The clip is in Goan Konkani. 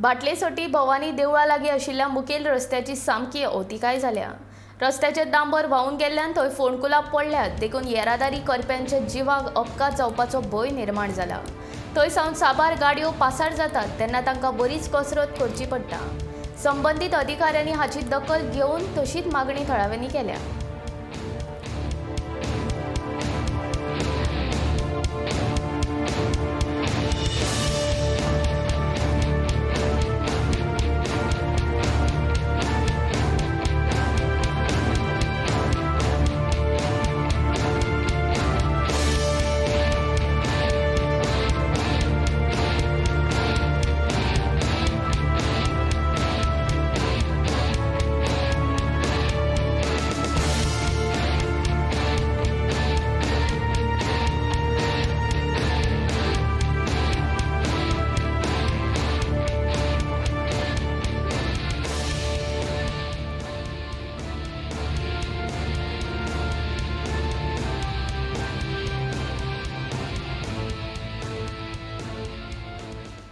बाटलेसटी भवानी देवळा लागीं आशिल्ल्या मुखेल रस्त्याची सामकी अवतिकाय जाल्या. रस्त्याचे डांबर व्हांवून गेल्ल्यान थंय फोंडकुलां पडल्यात, देखून येरादारी करप्यांच्या जिवाक अपघात जावपाचो भंय निर्माण जाला. थंय सावन साबार गाडयो पासार जातात तेन्ना तांकां बरीच कसरत करची पडटा. संबंदीत अधिकाऱ्यांनी हाची दखल घेवन तशीच मागणी थळाव्यांनी केल्या.